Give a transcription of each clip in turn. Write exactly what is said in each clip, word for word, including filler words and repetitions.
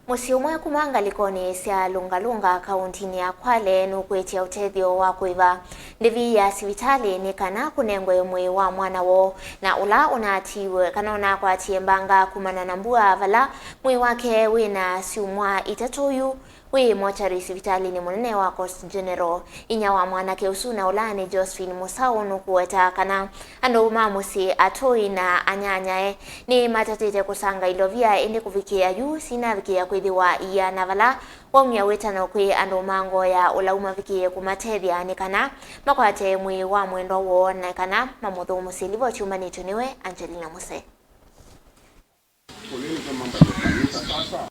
Mũsyĩ ũmwe kuma ngalĩkonĩ sya Lunga Lunga, kaũntinĩ ya Kwale, nũkwĩtya ũtethyo wa kũĩva ndĩvi ya sivitalĩ nĩ kana kũnengwe mwĩĩ wa mwana woo, na ũla ũnatiiwe kana ũnakwatie mbanga kumana na mbua, vala mwĩĩ wake wĩ na syumwa itatũ yu wĩ mochari sivitalĩnĩ mũnene wa Coast General. Inyia wa mwanake ũsu na ũla nĩ Josephine Musau nũkũweta kana andũ ma mũsyĩ, atũi na anyanyae, nĩmatatĩte kũsanga ilovia, ĩndĩ kũvikĩĩa yu sinavikĩĩa kwĩthĩwa iana vala waumya wĩtano kwĩ andũ ma ngoo ya ũlau mavikĩĩe kũmatethya nĩ kana makwate mwĩĩ wa mwendwa woo na kana mamũthũmũsye. Livoti yumanĩtw'e nĩwe Angelina Muse.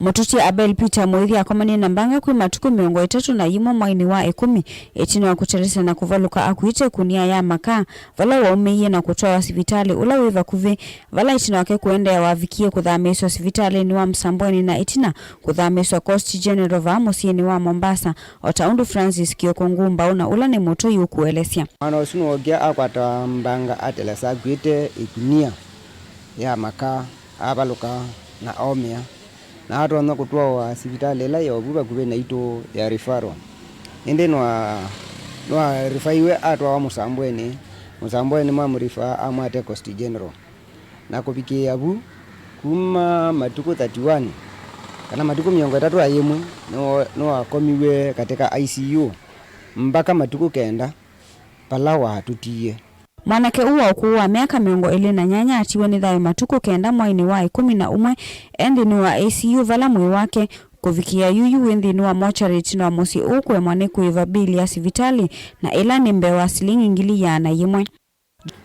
Mũtũtia Abel Peter Mũithi akomanie na mbanga kwĩ matukũ mĩongo ĩtatũ na yĩmwe mweinĩ wa ĩkũmi, ĩtina wa kũtelesya na kũvalũka akuĩte ĩkunia ya makaa, vala waumĩie na kũtwawa sivitalĩ ũla wĩ vakuvĩ, vala ĩtina wake kũendeea wavikie kũthamĩĩswa sivitalĩnĩ wa Msambweni na ĩtina kũthamĩĩswa Coast General vaa mũsyĩnĩ wa Mombasa, o ta ũndũ Francis Kioko Ngumbau na ũla nĩ mũtũi ũkũelesya. Mwana ũsu nĩwookie akwata mbanga atelesa akuĩte ĩkunia ya makaa. Avalũka na omĩa, na atonya kũtwawa sivitalĩ ĩla yĩ ovu vakuvĩ naitũ ya referral. Ĩndĩ nĩwa-, nĩwarifaiwe atwawa Mũsambweni, Mũsambweni mamũrifa amwate Coast General. Na kũvikĩĩa vu, kuma matukũ thirty-one, kana matukũ mĩongo ĩtatũ na yĩmwe, nĩwa-, nĩwakomiw'e katika I C U mbaka matukũ kenda, vala watũtiie. Mwanake ũũ wa ũkũũ wa myaka mĩongo ĩlĩ na nyanya atiwe nĩ thayũ matukũ kenda mweinĩ wa ĩkũmi na ũmwe e nthĩnĩ wa I C U, vala mwĩĩ wake kũvikĩĩa yu yu wĩ nthĩnĩ wa mochari ĩtina wa mũsyĩ ũũ kũemwa nĩ kũĩva mbili ya sivitalĩ, na ĩla nĩ mbee wa silingi ngili ĩana yĩmwe.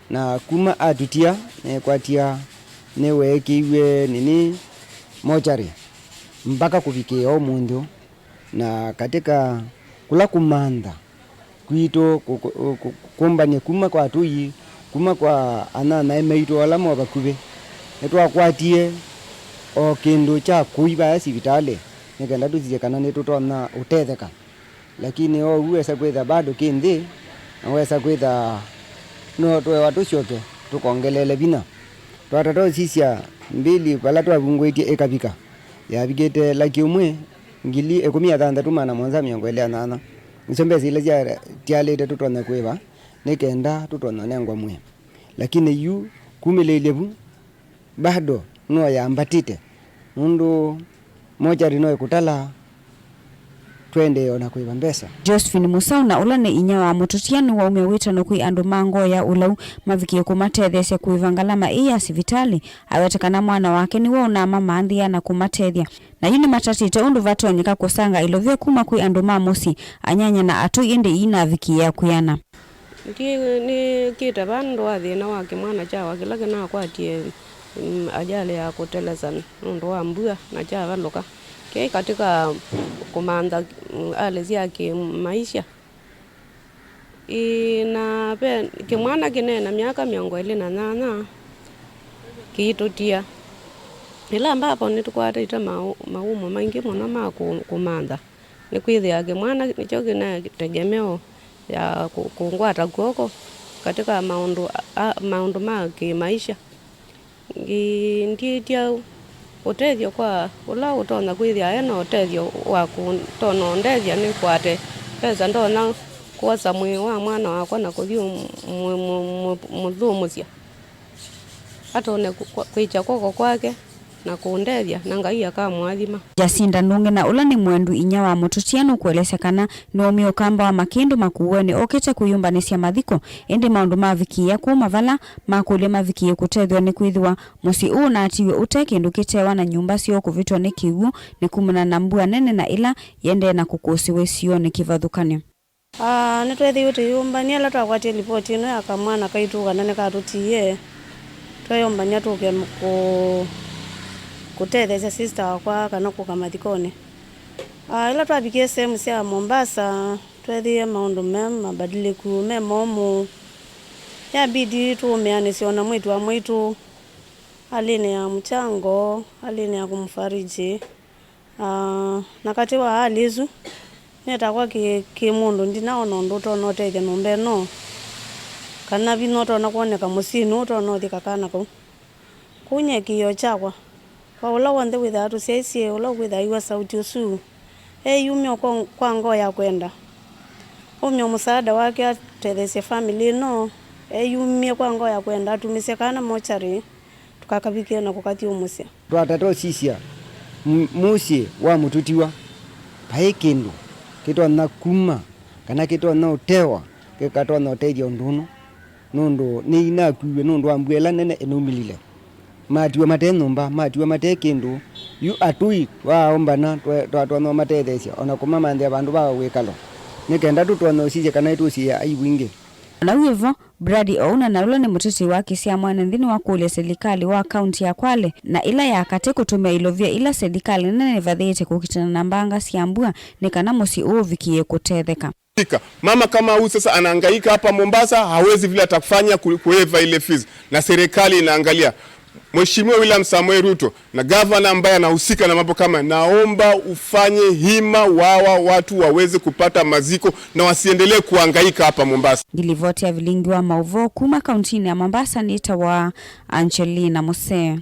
Na kuma atũtia, neekwatia nĩweekĩiw'e nini mochari mbaka kũvikĩĩa ũmũnthĩ ũũ. Na katika kũla kũmantha kwitũ kũ-, kũ-, kũ-, kũmbany'a kuma kwa atũi, kuma kwa anyanyae maitũ ala mo vakuvĩ, nĩtwakwatie o kĩndũ kya kũi vaya sivitalĩ nĩ kenda tũsisye kana nĩtũtonya ũtetheka. Lakini oou wesa kwĩtha bado kĩ nthĩ, na wesa kwĩtha no twewa tũsyoke tũkongeleele vinya. Twatata ũsisya mbili vala twavungũĩtye ĩkavika, yavikĩte laki ũmwe, ngili ĩkũmi na thanthatũ, maana mũonza mĩongo ĩlĩ na nyanya. Nĩsyo mbesa ila syatialĩte tũtonya kũĩva nĩ kenda tũtonya ũnengwa mwĩĩ. Lakini yu kumĩlĩĩlye vu, bado no yambatĩte, nũndũ mochari no ĩkũtala tũendee o na kũĩva mbesa. Josephine Musau, na ũla nĩ inyia wa mũtũtia, nĩwaumya wĩtano kwĩ andũ ma ngoo ya ũlau mavikĩe kũmatetheesya kũĩva ngalama ĩĩ ya sivitalĩ. Aweta kana mwana wake nĩwe ũnamamanthaa na kũmatethya, na yu nĩmatatĩte ũndũ vatonyeka kũsanga ilovia kuma kwĩ andũ ma mũsyĩ, anyanya na atũi, ĩndĩ iinavikĩĩa kwĩana. Ndyĩ-, nĩkĩte vaa nũndũ wa thĩna wa kĩmwana kyakwa kĩla kĩnakwatie, mm, ajali ya kũtelesa nũndũ wa mbua na kyavalũka. Kyaĩ katika kũmantha, mm, hali sya kĩmaisha. Ĩĩ, na ve kĩmwana kĩnene na myaka mĩongo ĩlĩ na nyanya kĩitũtia. Ĩla ambapo nĩtũkwatĩte mau-, mawumo maingĩ mũno ma kũ-, kũmantha. Nĩkwĩthĩa kĩmwana nĩkyo kĩna tegemeo ya kũ-, kũngwata kw'oko katika maũndũ a, maũndũ ma kĩmaisha. Ngi-, ndyĩtya ũtethyo kwa ũla ũtonya kwĩthĩa e na ũtethyo wa kũtonya ũndethya nĩkwate mbesa ndonya kwosa mwĩĩ wa mwana wakwa na kũthi ũmũ-, mũ-, mũ-, mũ-, mũthũmũsya. Atone kũ-, kwa-, kwĩkya kw'oko kwake na kũndethya, na Ngai akamũathima. Jacinda Ndũngĩ, na ũla nĩ mwendu inyia wa mũtũtia, nũkũelesya kana nĩwaumie ũkamba wa Makĩndũ Makueni okĩte kwĩyũmbanĩsya mathiko, ĩndĩ maũndũ mavikĩĩa kũma vala makũlya mavikĩie kũtethw'a, nĩkwĩthĩwa mũsyĩ ũũ ũnatiwe ũte kĩndũ kĩtewa na nyũmba syoo kũvĩtwa nĩ kĩw'ũ nĩ kumana na mbua nene na ĩla yĩendee na kũkũsĩwa isionĩ kĩvathũkany'o. Aa, nĩtweethĩiwe tũyĩyũmbany'a ĩla twakwatie livoti ĩno ya kamwana kaitũ kana nĩkatũtiie. Tweeyũmbany'a tũke kũ-, kũtetheesya sister wakwa kana kũka mathikonĩ. Aa, ĩla twavikie sehemu sya Mombasa, tweethĩie maũndũ me mabadiliku, me momũ. Yabidi tũũmĩanĩsye o na mwĩĩtu wa mwaitũ, alĩnĩ ya mchango, alĩnĩ ya kũmfariji. Aa, na katĩ wa hali ĩsu, netakwa kĩ, kĩ mũndũ ndinaona ũndũ ũtonya ũtethya nyũmba ĩno, kana vinya ũtonya kwoneka mũsyĩnĩ ũtonya ũthika kana kau. Kwoou nyie kĩĩo kyakwa, Kwa ũla w'onthe wĩthaa tũsyaĩĩsye, ũla ũkwĩthaa aiw'a sauti ũsu, eyumya kwa, kwa ngoo ya kwenda ũmya mũsaada wake atetheesye famĩlĩ ĩno, eyumye kwa ngoo ya kwenda atumĩsye kana mokyarĩ, tũkakavikĩe na kũkathyũmũsya. Twatata ũsisya mu-, mũsyĩ wa mũtũtiwa, vaĩ kĩndũ kĩtonya kuma kana kĩtonya ũtewa kĩkatonya ũtethya ũndũ ũno, nũndũ nĩinakuiwe nũndũ wa mbua ĩla nene ĩnaumĩlile. Matiwa mate nyũmba, matiwa mate kĩndũ. Yu atũi twaaũmbana, twa-, twatonya ũmatetheesya, o na kũmamanthĩa vandũ va wĩkalo, nĩ kenda tũtonya ũsisya kana nĩtũsiĩa aibu ingĩ. O na wĩ vo, Brady Ouna, na ũla nĩ mũteti wa kĩsyaa mwene nthĩ, nĩwakũlya silikalĩ wa kaunti ya Kwale na ĩla ya katĩ kũtũmĩa ilovia ila silikalĩ nene ĩvathĩĩte kũkitana na mbanga sya mbua nĩ kana mũsyĩ ũũ ũvikĩĩe kũtetheka. Mama kama huyu sasa anahangaika hapa Mombasa, hawezi vile atafanya ku-, kuwaive ile fees. Na serikali inaangalia. Mheshimiwa William Samoei Ruto na gavana ambaye anahusika na mambo kama, naomba ufanye hima wawa watu waweze kupata maziko na wasiendelee kuhangaika hapa Mombasa. Ngilivoti ya vilingi wa maũvoo kuma kauntinĩ ya Mombasa nĩtawa Angelina Musee.